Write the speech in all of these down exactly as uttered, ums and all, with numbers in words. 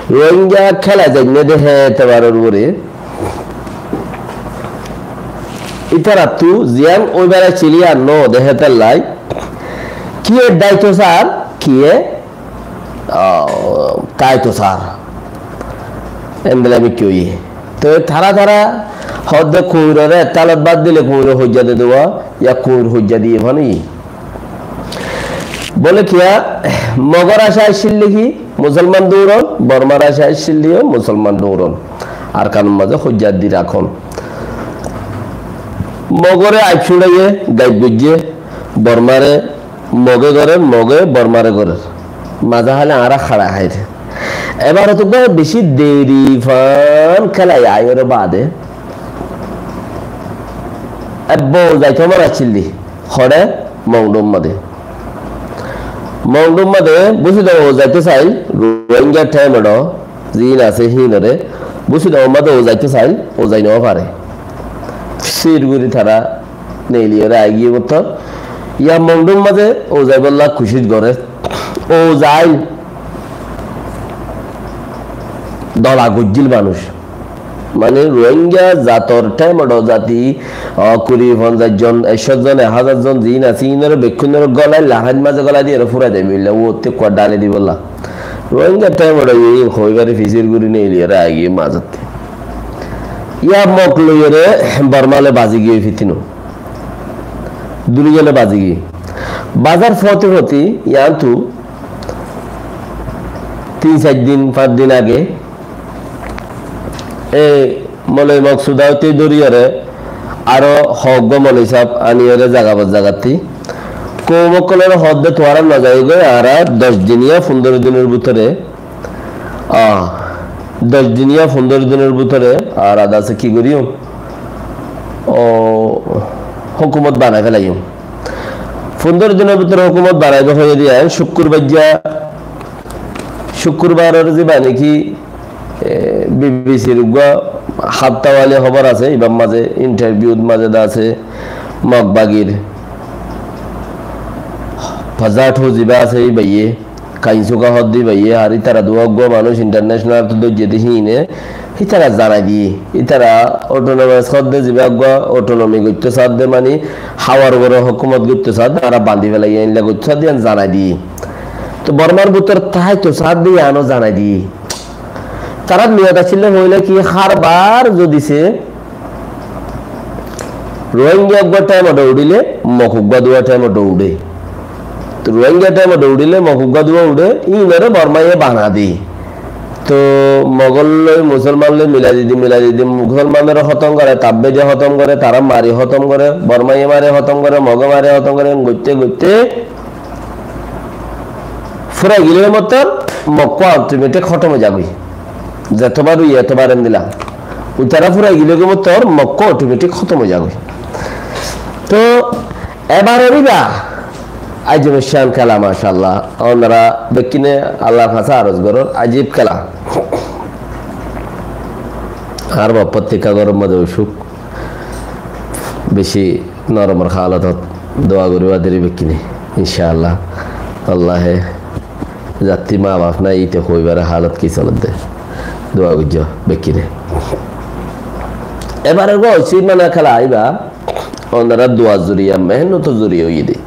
Rohingya kela zainne de hé etobaror uore. Ítarattú ziyán óibar accíl yían no de hétolla. Kiyé dháito sár, kiyé, ah, táito sár. Endilla mikká óiye. Toi tará tará hoódde kuñiroré talot bát dile kuñire hoijja de dua, yá kuñir hoijja diye fán óiye. Bóle kiyá, Mogor acá accíl de ki, Musolman duuron, Bormar acá accíl de yó Musolman duuron. Arkanor mazé hoijja di rakón. Mogore aib cúñçaiye, gaib goijjé, Bormare Moge gorer, Moge Bormare gorer. Mazé háli añára hára háir. Ebar oto gó beci deri fán kélai aiyóre baade. Ebbe zaito mon accíl de. Hoçé? Mongdu mazé. Mongdu mazé búsi de o zaito sail, Rohingya thémedho, ziín asé híinore, búsi de o mazé o zaito sail, o zai no fare. Fisir gori tará neiliyóre aigiyé buttor. Yá Mongdu mazé o zaibolla kucíc gore. O zail. Dola goijjíl manúic. Mani Rohingya zator thémedho zati, ah, kuri, fonzaic zon, ekcó zon, ek házar zon ziín asé, híinore bekkúnore golai, lahain mazé golai diyóre furai dai bolla, uotte kuwa dhali dibolla. Rohingya thémedho iín hoibare fisir gori neiliyóre aigiyé mazotte. Yá Mog loiyóre Bormale bazi giyé fitino. Duni zone bazi giyé. Bazar foti foti yíantu tin sair din, fañs din age, e Moloi Moksuda óite dóriyore aró hoggwá moloi sáb aniyore zaga bor zagattí koum ókkolore hoódde tuáñra no zaiyogói, añára doc diniya, fundoro dinor bútore, ah, doc diniya, fundoro dinor bútore añára dase ki goríyum? O hókumot banai félaiyum. Fundoro dinor bútore hókumot banaibo hoiyé de yían cúkkurbaijja, cúkkurbaror zibá niki, e, B B C r uggwá háptawali hóbor asé, ibar mazé interview mazé de asé, Mog bagir Pazathu zibá asé, ibáye, Kainsuka hoódde ibáye, ar ítara duwá uggwá manúic international ttu dóijje de híine, ítara zanai diyé. Ítara autonomous hoódde zibá uggwá autonomy goittó saádde, mani háwar uore hókumot goittó saádde, añára bandi félaiye, éilla goittó saádde, yían zanai diyé. Toi Bormar bútore táito saádde, yíano zanai diyé. Tarár niyot accíl de hoilé ki, hárbar zodi se Rohingya uggwá thémedho uçíle Mog uggwá duwá thémedho uçé. Toi Rohingya thémedho uçíle Mog uggwá duwá uçé, híinore Bormaye bana de. Toi Mogor loi Musolman loi milai didi, milai didi, Musolmanore hótom gore, tabbe de hótom gore, tará mari hótom gore, Bormaye mari hótom gore, Moge mari hótom gore, goitte goitte furai gilé mottor Mokko automatic hótom ói zagói. Zetobar ui etobar endilla. Uitará furai gilé goi mottor Mokko automatic hótom ói zagói. Toi ebar óiba ajib cán kéla, macállah. Onora bekkúne Allar hañsé aroz goror, ajib kéla. Ar ba prottikka goror mazé ocúk. Beci noromor halotot dua goriba deri bekkúne, incállah. Allaye zattí ma baf nai, íte hoibare halot ki solodde. Dua goijjo bekkúne. Ebare gó oiccé mana kéla aiba, onorar duar zoriya, mehennotor zoriya óiye de.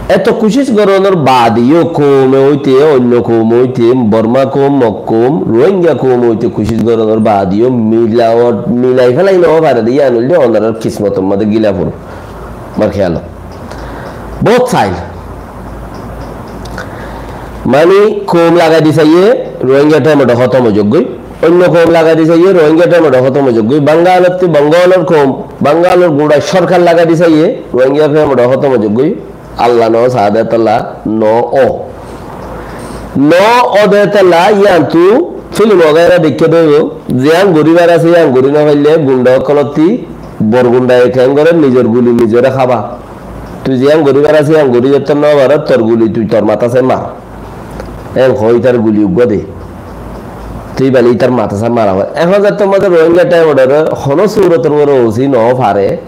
Eto kucíc goronor baade yó koume óite, oinno koum óite, Borma koum, Mog koum, Rohingya koum óite kucíc goronor baade yó milawot, milai félai no fare de, yián óilde onorar kismotor modé gila foro. Mor kéyalot. Bout sail. Mani koum lagai di saiyé, Rohingya thémedho hótom ói zaggói. Oinno koum lagai di saiyé, Rohingya thémedho hótom ói zaggói. Bangalottí Bangalor koum, Bangalor gura sorkar lagai di saiyé, Rohingya thémedho hótom ói zaggói. Allah no saá de tolla no ó. No ó de tolla yiántu filim wagaira deikké de óibo. Ziyán goribar asé, yián gori no faille gunda ókkolottí bor gundaye keén gore, nizor guli nizore hába. Tui ziyán goribar asé, yián gori zettó no faros, tor guli tui tor matá sai mar. Eén hoói ítar guli uggúa de. Tui bali ítar matá sai mara hoó. Ehón zettór mazé Rohingya thémedhoré honó surotor uore usi no fare.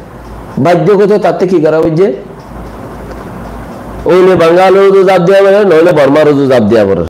Baiddo goittó tattú ki gora foijje? Óile Bangalor uzu zaf diya fore, noóile Bormar uzu zaf diya fore.